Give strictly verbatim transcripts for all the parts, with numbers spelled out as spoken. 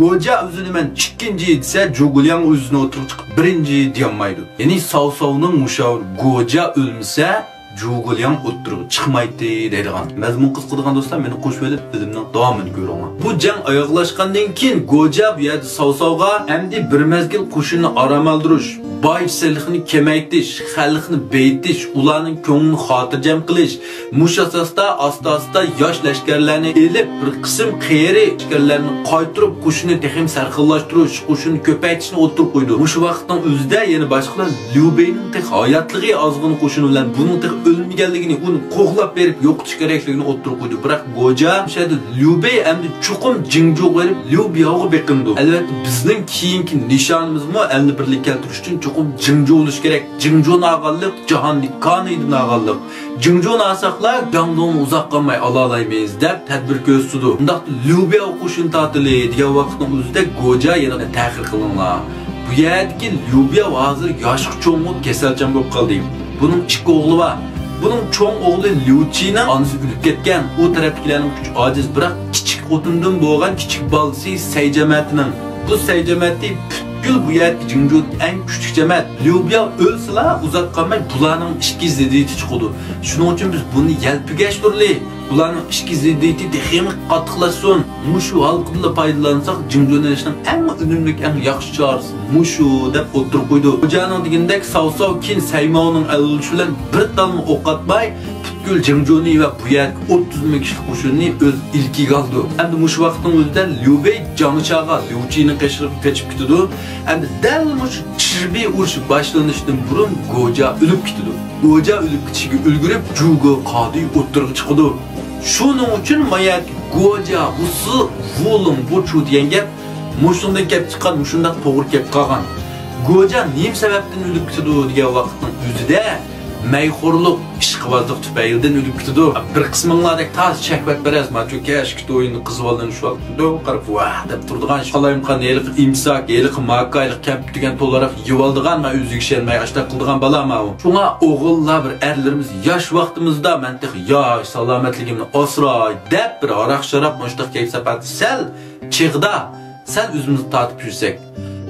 گوجيا ئۆزىنى مەن ئىككىنچى دېسە، جۇ گۇلياڭ ئۆزىنى ئوتتۇرىغا چىقىپ بىرىنچى دېيەلمەيدۇ. يەنى ساۋساۋنىڭ مۇشاۋىرى گوجيا ئۆلمىسە، جۇ گۇلياڭ ئوتتۇرىغا چىقمايتتى دەيدىغان. مەزمۇن قىزىقىدىغان دوستلار، مېنى قوشۇۋېلىپ فىلىمنىڭ داۋامىنى كۆرۈڭلار. بۇ جەڭ ئاياغلاشقاندىن كېيىن گوجيا بۇ يەردە ساۋساۋغا ئەمدى بىر مەزگىل قوشۇننى ئارام ئالدۇرۇش، باج سېلىقنى كېمەيتىش، خەلقنى بېيىتىش، ئۇلارنىڭ كۆڭلىنى خاتىرجەم قىلىش، مۇشۇ ئاساستا ئاستا-ئاستا ياش لەشكەرلەرنى ئېلىپ، بىر قىسىم قېرى لەشكەرلەرنى قايتۇرۇپ، قوشۇننى تېخىمۇ سەرخىللاشتۇرۇش، قوشۇننى كۆپەيتىشنى ئوتتۇرىغا قويىدۇ. مۇشۇ ۋاقىتنىڭ ئۆزىدە يەنە باشقىلار ليۇ بېينىڭ تېخى ھاياتلىقى، ئازغىنە قوشۇنى بىلەن بۇنىڭ تېخى ئۆلمىگەنلىكىنى، ئۇنى قوغلاپ بېرىپ يوقىتىش كېرەكلىكىنى ئوتتۇرىغا قويدى. بىراق گوجيا مۇشۇ يەردە ليۇ بېي ئەمدى چوقۇم جىڭجۇغا بېرىپ، ليۇ بياۋغا بېقىنىدۇ. ئەلۋەتتە، بىزنىڭ كېيىنكى نىشانىمىزمۇ ئەلنى بىرلىككە كەلتۈرۈش ئۈچۈن چوقۇم جىڭجۇ بولۇشى كېرەك. جىڭجۇنى ئالغانلىق، جاھاننى كانىيدىن ئالغانلىق. جىڭجۇنى ئالساقلا، گاڭدۇڭنى ئۇزاق قالماي ئالالايمىز، دەپ تەدبىر كۆرسىتىدۇ. ئۇنداقتا ليۇ بياۋ قوشۇن تارتىلى دېگەن ۋاقىتنىڭ ئۆزىدە گوجيا يەنە تەخىر قىلىڭلار. بۇ يەردىكى ليۇ بياۋ ھازىر ياشقا چوڭ بولۇپ كېسەلچان بولۇپ قالدى. بۇنىڭ ئىككى ئوغلى بار. بۇنىڭ چوڭ ئوغلى ليۇ چىنىڭ ئانىسى ئۆلۈپ كەتكەن. ئۇ تەرەپتىكىلەرنىڭ كۈچى ئاجىز، بىراق كىچىك خوتۇندىن بولغان كىچىك بالىسى سەي جەمەتىنىڭ. بۇ سەي جەمەتى پۈتكۈل بۇ يەردىكى جىڭجۇدىكى ئەڭ كۈچلۈك جەمەت. ليۇ بياۋ ئۆلسىلا، ئۇزاق قالماي بۇلارنىڭ ئىچكى زىددىيىتى چىقىدۇ. شۇنىڭ ئۈچۈن بىز بۇنى يەلپۈگەشتۇرلى. بۇلارنىڭ ئىچكى زىددىيىتى تېخىمۇ قاتتىقلاشسۇن. مۇشۇ ھالقىدىنلا پايدىلانساق، جىڭجۇنى ئېلىشنىڭ ئەڭ ئۈنۈملۈك، ئەڭ ياخشى چارىسى مۇشۇ، دەپ ئوتتۇرىغا قويدى. گوجيانىڭ دېگىنىدەك ساۋساۋ كېيىن سەيماۋنىڭ ئەللىشىشى بىلەن بىر تالمۇ ئوق ئاتماي، پۈتكۈل جىڭجۇنى ۋە بۇ يەردىكى ئوتتۇز مىڭ كىشىلىك قوشۇننى ئۆز ئىلكىگە ئالىدۇ. ئەمدى مۇشۇ ۋاقىتنىڭ ئۆزىدە ليۇ بېي جاڭچاغا، ليۇ چىنىڭ قېشىغا قېچىپ كېتىدۇ. ئەمدى دەل مۇشۇ چىربىي ئۇرۇشى باشلىنىشتىن بۇرۇن گوجيا ئۆلۈپ كېتىدۇ. گوجيا ئۆلۈپ كېتىشىگە ئۈلگۈرۈپ، جۇگو قادى ئوتتۇرىغا چىقىدۇ. شۇنىڭ ئۈچۈن مايەتكە گوجيا ۋۇسى ۋۇلىڭ بۇچۇ دېگەن گەپ مۇشۇندىن كەپ چىققان، مۇشۇنداق توغرا كەپ قالغان. گوجيا نېمە سەۋەبتىن ئۆلۈپ كېتىدۇ دېگەن ۋاقىتنىڭ ئۆزىدە مەيخورلۇق، ئىشقىبازلىق تۈپەيلىدىن ئۆلۈپ كېتىدۇ. بىر قىسمىڭلاردەك تازا شەھۋەتپەرەس، ماچۇ كەشكە تويۇنى قىز بالىلىرىنى شۇ ۋاقىتتا قاراپ ۋاھ دەپ تۇرىدىغان، قالايمىقان ھېلىقى ئىمساك، ھېلىقى ماكا، ھېلىقى كەمپۈت دېگەن تولىراق يېۋالىدىغان، مەن ئۆزىگە ئىشەنمەي ئاشتاق قىلىدىغان بالا ماۋۇ. شۇڭا ئوغۇللار، بىر ئەرلىرىمىز ياش ۋاقتىمىزدا مەن تېخى ياش، سالامەتلىكىمنى ئاسراي دەپ بىر ھاراق-شاراب مۇشۇنداق كەيپ-ساپاتى سەل چېغىدا سەل ئۆزىمىزنى تارتىپ يۈرسەك.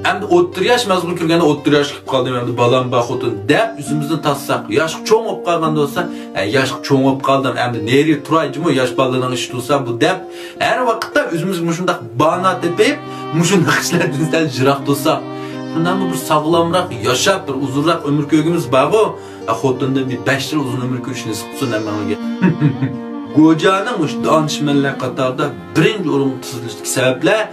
ئەمدى ئوتتۇرا ياش مەزگىل كىرگەندە ئوتتۇرا ياشقا كىرىپ قالدىم، ئەمدى بالام بار خوتۇن دەپ ئۆزىمىزنى تارتساق، ياشقا چوڭ بولۇپ قالغان بولسا، ھە، ياشقا چوڭ بولۇپ قالدىم، ئەمدى نېرى تۇراي جۇمۇ، ياش بالىنىڭ ئىشى تۇرسا بۇ دەپ، ھەر ۋاقىتتا ئۆزىمىزگە مۇشۇنداق بانا تېپىپ، مۇشۇنداق ئىشلاردىن سەل يىراق تۇرساق، شۇنداقمۇ بىر ساغلامراق ياشاپ، بىر ئۇزۇنراق ئۆمۈر كۆرگۈمىز بارغۇ، ھە، خوتۇندىن بىر بەش يىل ئۇزۇن ئۆمۈر كۆرۈش نېسىپ قىلسۇن ھەممىڭلارگە. گوجيانىڭ مۇشۇ دانىشمەنلەر قاتارىدا بىرىنچى ئورۇنغا تىزىلىشىدىكى سەۋەبلەر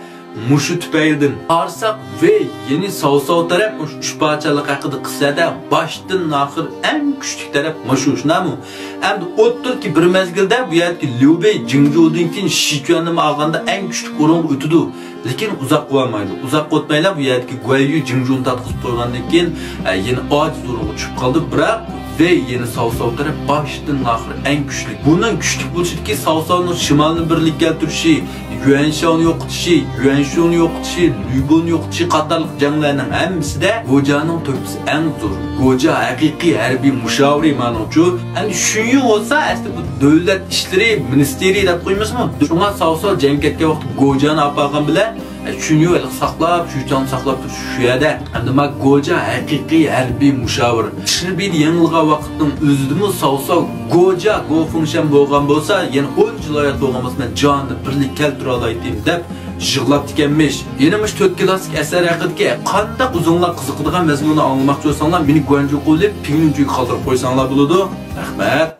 مۇشۇ تۈپەيلىدىن. قارىساق، ۋېي يەنى ساۋساۋ تەرەپ مۇشۇ ئۈچ پارچىلىق ھەققىدە قىسسەدە باشتىن ئاخىر ئەڭ كۈچلۈك تەرەپ مۇشۇ، شۇنداقمۇ؟ ئەمدى ئوتتۇرىدىكى بىر مەزگىلدە بۇ يەردىكى ليۇ بېي جىڭجۇدىن كېيىن شىچۈەننىمۇ ئالغاندا ئەڭ كۈچلۈك ئورۇنغا ئۆتىدۇ. لېكىن ئۇزاق بولمايدۇ. ئۇزاق ئۆتمەيلا بۇ يەردىكى گۇەييۈ جىڭجۇنى تارتقۇزۇپ قويغاندىن كېيىن، ئە، يەنە ئاجىز ئورۇنغا چۈشۈپ قالدى. بىراق ۋېي يەنە ساۋساۋ تەرەپ باشتىن ئاخىر ئەڭ كۈچلۈك. بۇنىڭ كۈچلۈك بولۇشىدىكى ساۋساۋنىڭ شىمالنى بىرلىككە كەلتۈرۈشى، يۈەنشاۋنى يوقىتىشى، يۈەنشۇنى يوقىتىشى، لۈبونى يوقىتىشى قاتارلىق جەڭلەرنىڭ ھەممىسىدە گوجانىڭ تۆھپىسى ئەڭ زور. گوجا ھەقىقىي ھەربىي مۇشاۋىرى مانىڭچۇ. ئەمدى شۈنيۈ بولسا ئەسلى بۇ دۆلەت ئىشلىرى مىنىستىرى دەپ قويمىسىمۇ؟ شۇڭا ساۋساۋ جەڭگە كەتكەن ۋاقىتتا گوجانى ئاپارغان بىلەن شۈنيۈ ھېلىقى ساقلاپ، شۈچاڭنى ساقلاپ تۇرۇش شۇ يەردە. ئەمدى ما گوجا ھەقىقىي ھەربىي مۇشاۋىر. چىربىدە يېڭىلغان ۋاقىتنىڭ ئۆزىدىمۇ ساۋساۋ گوجا گوفېڭشەن بولغان بولسا، يەنە ئون يىل ھايات بولغان بولسا، مەن جانىمنى بىرلىككە كەلتۈرەلايتتىم دەپ يىغلاپتىكەنمىش. يەنە مۇشۇ تۆت كىلاسسىك ئەسەر ھەققىدىكى قانداق ئۆزۈڭلار قىزىقىدىغان مەزمۇننى ئاڭلىماقچى بولساڭلار، مېنى گۇەنجۇ قويۇپ پىڭلۇنجۈگە قالدۇرۇپ قويساڭلار بولىدۇ. رەھمەت.